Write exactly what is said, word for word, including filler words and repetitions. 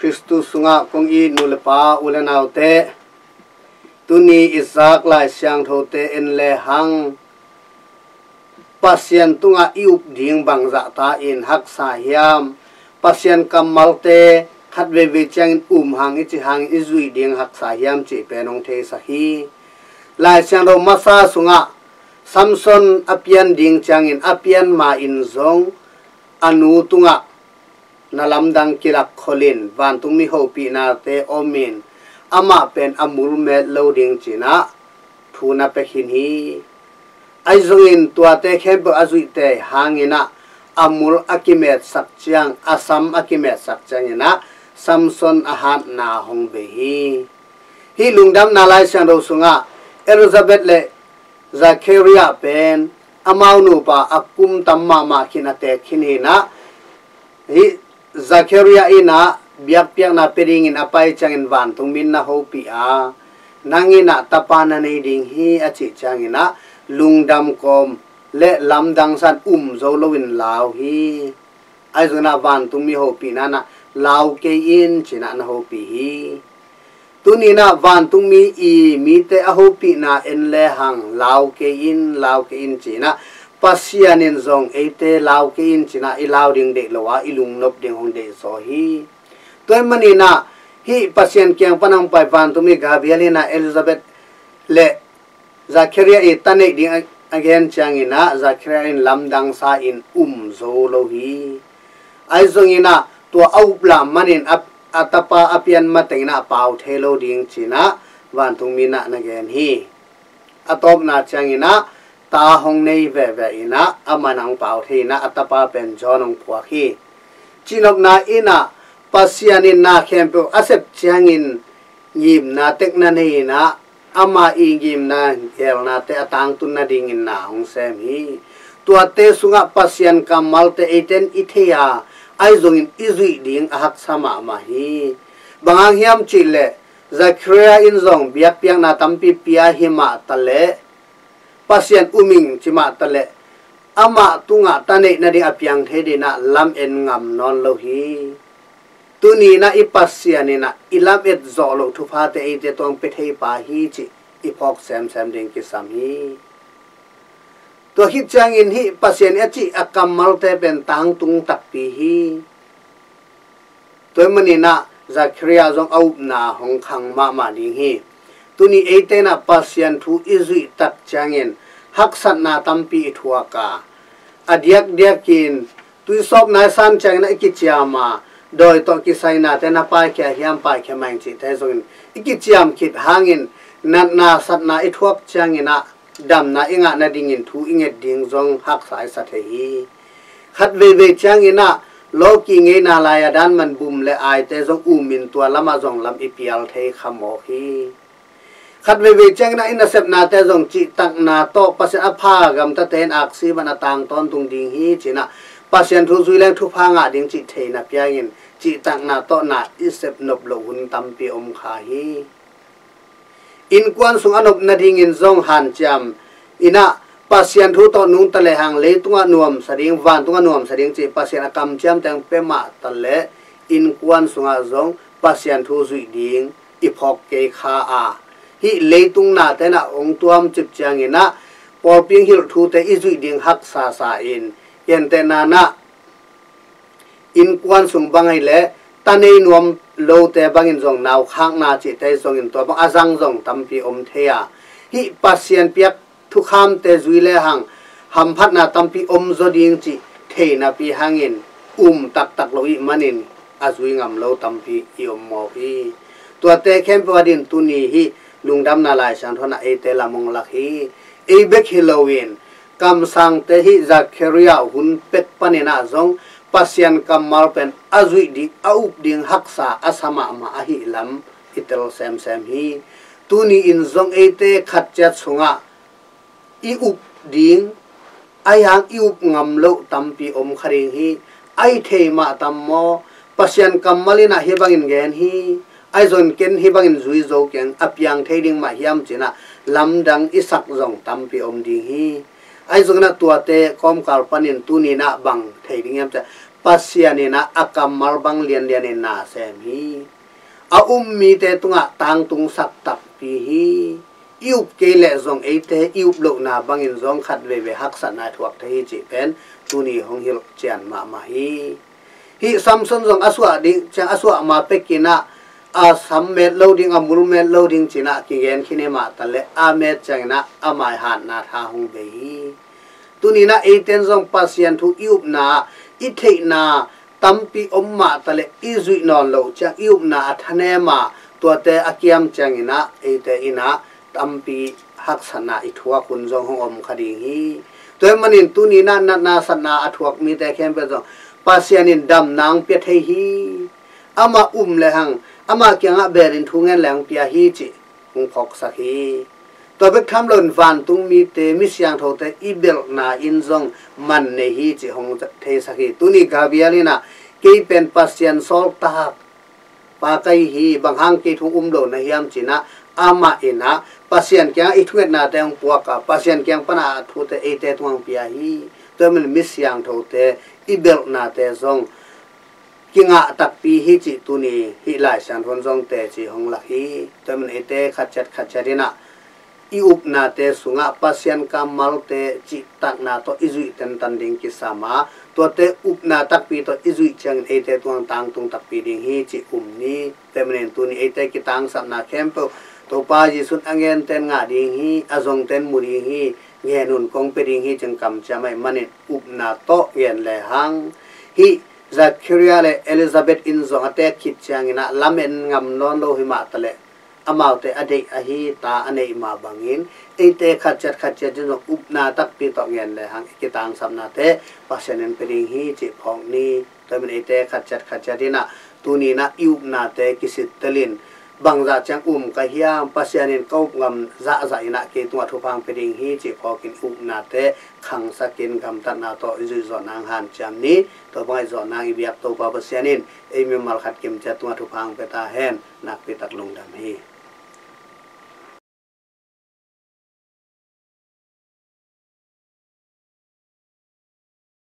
Khristu sungah kong it nu le pa, u le naute, tuni i zak Lai Siangthote en le hang Pasian tungah i up ding bangzah ta in haksa hiam? Pasian kammalte khat veivei ciangin um hang i cih hangin i zuih ding haksa hiam cih pen hong theisak hi. Lai Siangtho masa sungah Samson a pian ding ciangin a pian ma in zong a nu tungah na lamdang kilak kholin vantungmi hopihnate omin amah pen a mul met lo ding cinah thu na pia khin hi. Ahi zongin tuate khempeuh a zuihte hanginah a mul a kimetsak ciang, a sam a kimetsak cianginah Samson a hatna hong bei hi. Hih lungdamna Lai Siangtho sungah Elizabeth le Zachariah pen amau nupa a kum tam mahmah khin a teek khin hinah, hih Zachariah innah biakpiakna pia dingin a pai ciangin vantungmi in na hopih a, nang innah tapa na nei ding hi a cih cianginah lungdam kawm le lamdang san um zo loin lau hi. Ahi zongin ah vantungmi hopihna nah lau kei in cinah na hopih hi. Tuninah vantungmi i mite a hopihna en le hang lau kei in, lau kei in cinah Pasian in zong eite lau kei in cinah i lau ding deih lo a i lungnop ding hong deih zaw hi. Tua ahih maninah hih Pasian kiang pan hong pai vantungmi Gabriel innah Elizabeth le Zachariah i ta neih ding a gen cianginah Zachariah in lamdangsa in um zo lo hi. Ahi zonginah tua a uplah manin a tapa a pian matenginah a pau thei lo ding cinah vantungmi nah na gen hi. A tawpna cianginah ta hong nei veve innah amah in hong pau thei innah a tapa pen John hong phuak hi. Cihnopna innah Pasian in na khempeuh a sep ciangin ngimna tek na nei innah ama i ngimna gelnate a tangtun nadingin na hong sem hi. Tuate sungah Pasian kammalte eiten i thei a, ahi zongin i zuih ding a haksa mahmah hi. Bang hang hiam cihleh Zachariah in zong biakpiakna tampi pia hi mah taleh Pasian um ing ci mah taleh amah tungah ta neih nading a piang thei dinah lam en ngam nawn lo hi. Tuninah i Pasian innah i lam et zawh loh thuphate eite tuang pia thei pa hi cih i phawk semsem ding kisam hi. Tua khit ciangin hih Pasian i a cih a kammalte pen tangtung takpi hi. Tua ahih maninah Zachariah zong a upna hong khang mahmah ding hi. Tuni eite innah Pasian thu i zuih tak ciangin haksatna tampi i thuak a, a diakdiakin tuisawpna i san cianginah i kiciam a, dawi tawh kisainate na paikhia hiam, paikhia mah ing cihte zongin i kiciam khit hangin natna satna i thuak cianginah damna i ngah nadingin thu i nget ding zong haksa i sa thei hi. Khat veivei cianginah lawki ngeina lai-a dan man bum le aite zong umin tua lamah zong lam i pial thei kha mawk hi. Khat veivei cianginah i nasepnate zong cihtakna tawh Pasian a pha gamtate in aksi ban a tang tawntung ding hi cinah Pasian thu zui leng thupha ngah ding cih theina piangin cihtakna tawh na i sep nop loh hun tampi om kha hi. Innkuan sung a nop nadingin zong hanciam innah Pasian thu tawh nungta lehang leitungah nuamsa ding, vantungah nuamsa ding cih Pasian a kamciam teng pia mah taleh innkuan sungah zong Pasian thu zuih ding i phawk kei kha a, hih leitung nate nah hong tuamcip cianginah pawlpi hong hilh thute i zuih ding haksasa in, gentehna nah innkuan sung bang ahih leh ta nei nuam lote bangin zong naukhakna cihte zongin tua bang a zang zong tampi om thei a, hih Pasian piak thukhamte zui lehang hamphatna tampi om zaw ding cih thei napi hangin um taktak lo ih manin a zui ngam lo tampi i om mawk hi. Tuate khempeuh a din tuni hih lungdamna Lai Siangtho nah eite lam hong lak hi. Ei bek hi loin kamsangte hih Zachariah hun pek paninah zong Pasian kammal pen a zuih ding, a up ding haksa a sa mahmah ahih lam i tel semsem hi. Tuni in zong eite khat ciat sungah i up ding, ahi hang i up ngam loh tampi om kha ding hi. Ahi thei mah tam maw? Pasian kammal innah hih bangin gen hi. Ahi zongin ken hih bangin zui zo keng, a piang thei ding mah hiam cinah lamdang i sak zong tampi om ding hi. Ahi zonginah tuate kawmkal panin tuninah bang thei ding hiam ciah Pasian in ah a kammal bang lianlian in na sem hi. A um mite tungah tangtungsak takpi hi. I up kei leh zong eite i up lohna bangin zong khat veivei haksatna i thuak thei hi cih pen tuni hong hilh cian mahmah hi. Hih Samson zong a suah ding ciang a suah ma pekin ah a sam met lo ding, a mul met lo ding ci-in ah kigen khin hi mah taleh a met ciangin ah a maihatna tha hong bei hi. Tuni-in ah eite in zong Pasian thu i upna, i theihna tampi om mah taleh i zuih nawn loh ciang i upna a thanem a, tuate a kiam ciangin ah eite in ah tampi haksatna i thuak hun zong hong om kha ding hi. Tua ahih manin tuni-in ah natna satna a thuak mite khempeuh zong Pasian in damna hong pia thei hi. Amah um lehang, amah kiangah belin thu ngen leh hong pia hi cih hong phawksak hi. Tua bek tham loin vantung mite, mi siangthote i belhna in zong man nei hi cih hong theisak hi. Tuni Gabriel in ah kei pen Pasian sawltak pa ka hi hi, bang hang kei thu um lo na hiam ci-in ah amah in ah Pasian kiangah i thungetnate hong puak a, Pasian kiang pan a thute eite tungah hong pia hi. Tua ahih manin mi siangthote i belhnate zong kingah takpi hi cih tuni hih Lai Siangtho in zong teci hong lak hi. Tua ahih manin eite khat ciat khat ciat in ah i upnate sungah Pasian kammalte cihtakna tawh i zuih tentan ding kisam a, tuate upna takpi tawh i zuih ciangin eite tungah tangtung takpi ding hi cih um ni. Tua ahih manin tuni eite kitangsapna khempeuh Topa Jesu in a ngente in ngah ding hi, a zongte in mu ding hi, ngen un, kong pia ding hi cih kamciam ahih manin upna tawh ngen lehang, hih Zakaria le Elizabeth in zong a teek khit ciangin ah lamen ngam nawn lo hi mah taleh amaute a deih ahi ta a neih mah bangin eite khat ciat khat ciat in zong upna takpi tawh ngen lehang i kitangsapnate Pasian in pia ding hi cih phawk ni. Tua ahih manin eite khat ciat khat ciat in ah tuni-in ah i upnate kisittelin, bangzah ciang um ka hiam, Pasian in ka up ngam zahzah in ah kei tungah thupha hong pia ding hi cih phawkin i upnate khangsakin gamtatna tawh i zuih zawh nang hanciam ni. Tua bangah i zawh nang i biak Topa Pasian in ei mimal khat kim ciat tungah thupha hong pia ta hen. Nakpi tak lungdam hi.